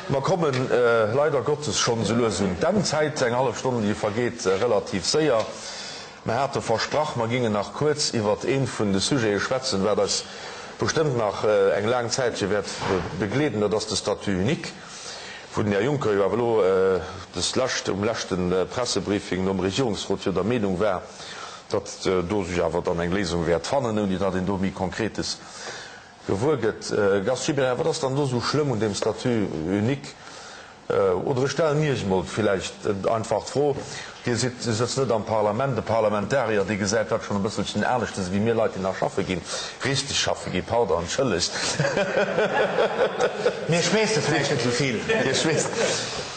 Mer kommen leider Gottes schonn esou lues un d'Enn. D'Zäit, eng hallef Stonn, déi vergeet relativ séier. Mer hate versprach, mer gingen nach kuerz iwwert ee vun de Sujete schwätzen, wat eis bestëmmt nach eng laang Zäitche wäert begleeden, dat ass de Statut unique, wou den Här Juncker jo awer elo des lescht um leschte Pressebriefing nom Regierungsrot jo der Meenung war, datt do sech awer dann eng Léisung wäert fannen, ouni datt een do méi Konkretes gewuer gëtt. Gast Gibéryen, wat ass dann do esou schlëmm un deem Statut unique? Oder ech stellen Iech emol villäicht einfach d'Fro, Dir sidd, Dir sëtzt net am Parlament, e Parlamentarier, dee gesäit dat schonn e bësselchen aneschtes ewéi mir Leit, déi nach schaffe ginn, richteg schaffe ginn, pardon, entschëllegt. Mir schweesse vläicht net esou vill. Dir schweesst.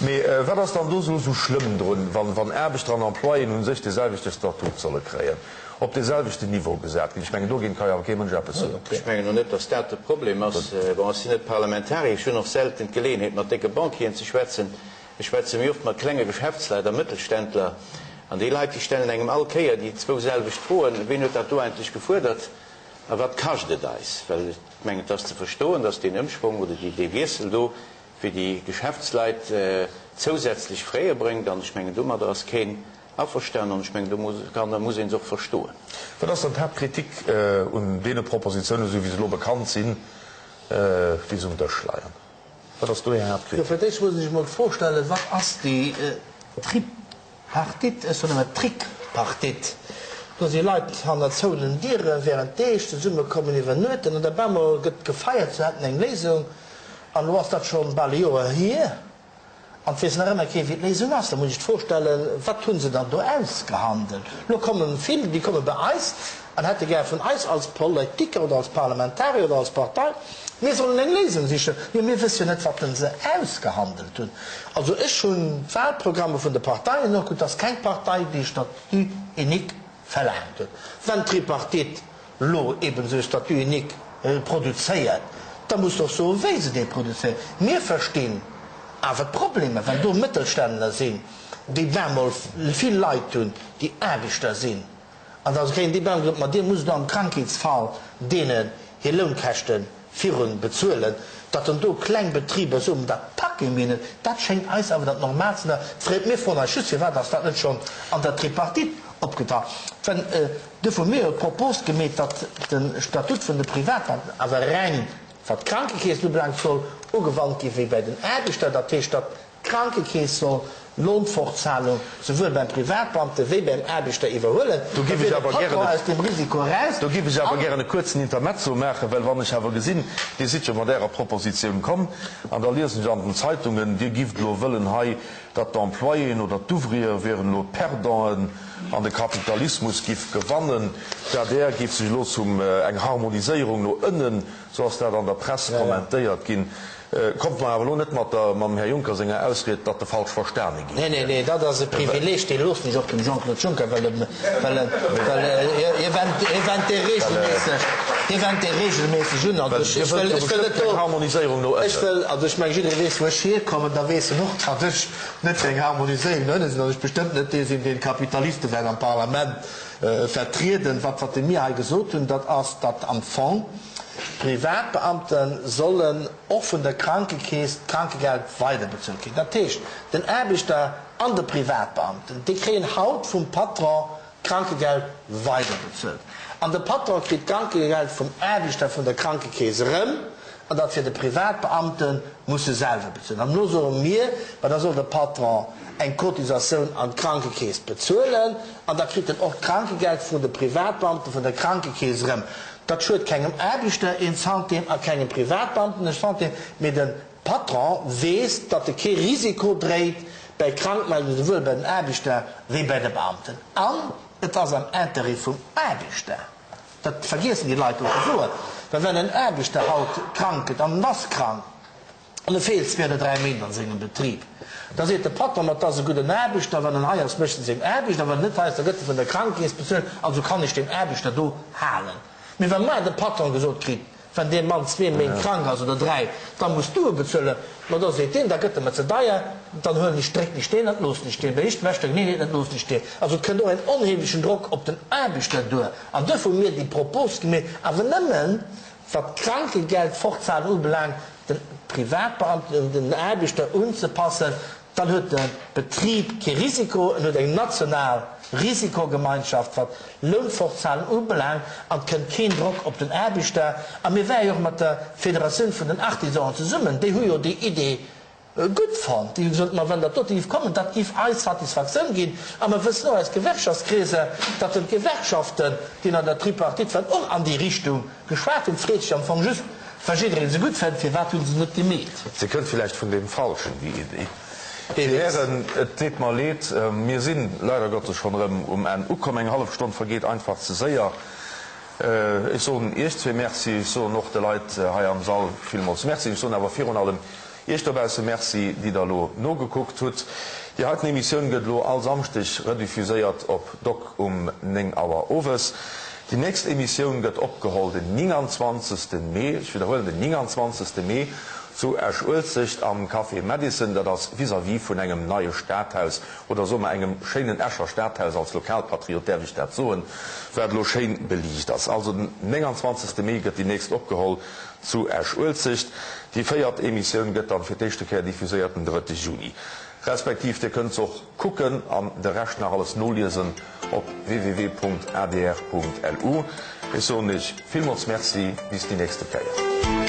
Mee wat ass dann do esou schlëmm drun, wann Aarbechter an Employéen u sech dee selwechte Statut solle kréien? op dee selwechten Niveau gesat ginn. Ech mengen, dogéint ka jo awer kee Mënsch eppes soen. Ech mengen och net, datt dat de Problem ass. Bon, ech sinn net Parlamentarier, ech hunn och selten d'Geleeënheet, mat décke Banquieren ze schwätzen. Ech schwätze méi oft mat klenge Geschäftsleit a Mëttelständler. An déi Leit, déi stellen engem all Kéier déi zwou selwecht Froen, Ween huet dat do eigentlech gefuerdert a wat kascht et eis? Well ech mengen, et ass ze verstoen, datt deen Ëmschwong oder dee Wiessel do fir déi Geschäftsleit zousätzlech Frais bréngt. An ech mengen, domadder ass keen Averstanen, an ech mengen, do muss, kann a muss ee se och verstoen. Wat ass dann d'Haaptkritik un deene Propositionen, esou wéi se elo bekannt sinn, déi se um Dësch leien? Wat ass do Är Jo, Haaptkritik? fir d'éischt muss ech emol d'Fro stellen, Wat ass déi Tripartite? Ech soen ëmmer Trickpartite. Do si Leit hanner zouenen Diere während Deeg zesummekommen, iwwer Nueten, an da bemol gëtt gefeiert, se hätten eng Léisung. An elo ass dat scho bal e Joer hier. An et weess nach ëmmer kee wéi d'Léisung ass. Da muss ech d'Fro stellen, Wat hu se dann do ausgehandelt? Elo komme vill, déi komme bei eis an hätte gär vun eis als Politiker oder als Parlamentarier oder als Partei, mir sollen eng Léisung sichen. Mee mir wësse jo net, wat se ausgehandelt hunn. Also ech hunn d'Wahlprogramme vun de Parteien nogekuckt, et ass keng Partei, déi e Statut unique verlaangt huet. Wenn d'Tripartite lo eben esou e Statut unique produzéiert, da muss se och soen, wéi se dee produzéiert. Mir verstinn awer d'Problemer, well do Mëttelständler sinn, déi bemol vill Leit hunn, déi Aarbechter sinn, an da kréien déi bemol gesot, ma dir musst elo am Krankheetsfall deenen hir Lounkäschte virun bezuelen. Datt dann do kleng Betriber soen, dat packe mir net, dat schéngt eis awer dat Normaalsten. Mir froen eis just, firwat ass dat net schonn an der Tripartite opgetaucht? Wenn. Duerfir hu mir jo d'Propos gemeet, datt de Statut vun de Privatbeamten awer reng wat d'Krankekeesen ubelaangt soll ugewannt gi wéi bäi den Aarbechter, dat heescht, datt d'Krankekeess soll d'Lohnfortzahlung souwuel beim Privatbeamte wéi beim Aarbechter iwwerhuelen. Do Da giff ech wier de awer gären Patron e aus dem Risiko eraus Do giff ech awer an. gären e kuerzen Intermezzo maachen, well wann ech awer gesinn, Dir sidd jo mat Ärer Propositioun komm, an da liesen ech an den Zeitungen, Dir gifft elo wëllen hei, datt d'Employéen oder d'Ouvriere wieren elo d'Perdanten, An de Kapitalismus giff gewannen. D'adr giff sech elo zum eng Harmoniséierung no ënnen, sou ass dat an der Press kommentéiert ginn. Kommt mer awer elo net mat der mam Här Juncker senger Ausried, datt e falsch verstane gi Nee, nee, wier. nee, dat ass e Privileeg, dee loossen ech och dem Jean-Claude Juncker, well e, well e, well hie, hie wennt, hie wennt dee regelméisseg, hie wennt dee regelméisseg un. Also Well ech, Dir ech wëllt wëll, jo ech wëll bestëmmt net do, keng Harmoniséierung no ech ënnen. wëll, also ech mengen, jidderee weess, wou ech hierkommen, da weess en och, datt ech net fir eng Harmoniséierung no ënne sinn, datt ech bestëmmt net dee sinn, deen d'Kapitaliste wäert am Parlament vertrieden. Wat, wat mir hei gesot hunn, dat ass, datt am Fong d'Privatbeamte sollen och vun der Krankekeess d'Krankegeld weiderbezuelt kréien. Dat heescht, den Aarbechter an de Privatbeamten, déi kréien haut vum Patron d'Krankegeld weiderbezuelt. An de Patron kritt d'Krankegeld vum Aarbechter vun der Krankekeess erëm, an dat fir de Privatbeamte muss e selwer bezuelen. An elo soe mir, ma da soll de Patron eng Cotisatioun an d'Krankekeess bezuelen, an da kritt en och d'Krankegeld vun de Privatbeamte vun der Krankekeess erëm. Dat schued kengem Aarbechter een Centime a kengem Privatbeamten e Centime, mee de Patron weess, datt e kee Risiko dréit bäi Krankmeldungen, souwuel bei den Aarbechter wéi bäi de Beamten. An et ass am Intérêt vum Aarbechter, dat vergiessen déi Leit do ze soen, well wenn en Aarbechter haut krank gëtt, an en ass krank, an e feelt zwee oder dräi Méint an sengem Betrib, da seet de Patron, ma 't ass e gudden Aarbechter, wann en hei ass, mécht en seng Aarbecht, a wann en net hei ass, da gëtt e vun der Krankekeess bezuelt, also kann ech deen Aarbechter do halen. Mee wa mar de Patron gesot kritt, Wann dee Mann zwee Méint krank ass oder dräi, da muss du e bezuelen. Ma da seet deen, da gëtt e mer ze deier, dann huelen ech, drécken ech deen an loossen ech deen. Bei ech wäscht der Geleeënheet net, loossen ech deen. Also et kënnt och en onheemlechen Drock op den Aarbechter duer. An duerfir hu mir déi Propos gemeet, awer nëmmen wat d'Krankegeldfortzahlung ubelaangt. Den Privatbeamten, den Aarbechter unzepassen, dann huet de Betrib kee Risiko, en huet eng national Risikogemeinschaft wat Lounfortzahlen ubelaangt an et kënnt keen Drock op den Aarbechter. A mir ware jo och mat der Federatioun vun den Artisanen zesummen, déi hu jo déi Idee gutt fonnt. Déi hu gesot, ma wann dat dote giff kommen, dat giff eis Satisfaktioun ginn. A mer wëssen och aus Gewerkschaftskreeser, datt den d'Gewerkschaften, déi an der Tripartite waren, och an déi Richtung geschwat hunn. Et freet sech am Fong just, wa jidderee se gutt fënnt, firwat hu se net gemeet? Se kënnt villäicht vun deem Falschen, déi Idee. Dir Hären, et deet mer leed, mir si leider Gottes schonn erëm um Enn ukomm. Eng hallef Stonn vergeet einfach ze séier. Ech soen Iech zwee Merci, ech soen och de Leit hei am Sall villmools Merci, ech soen awer virun allem Iech dobausse Merci, déi der elo nogekuckt hutt. Déi heiten Emissioun gëtt elo all Samschdeg rediffuséiert op Doc um 9 Auer owes. Déi nächst Emissioun gëtt opgeholl den 29. Mee, ech widderhuelen, den 29. Mee zu Esch-Uelzecht am Café Madison, dat ass vis-à-vis vun engem neie Stadhaus, oder soe mer engem schéinen Escher Stadhaus, als Lokalpatriot däerf ech dat soen, wat elo schéin beliicht ass. Also den 29. Mee gëtt déi nächst opgeholl zu Esch-Uelzecht. Déi véiert Emissioun gëtt dann fir d'éischte Kéier diffuséiert den drëtte Juni. Respektiv Dir kënnt se och kucken an de Rescht nach alles noliesen op www.adr.lu. Ech soen Iech villmools Merci, bis déi nächste Kéier.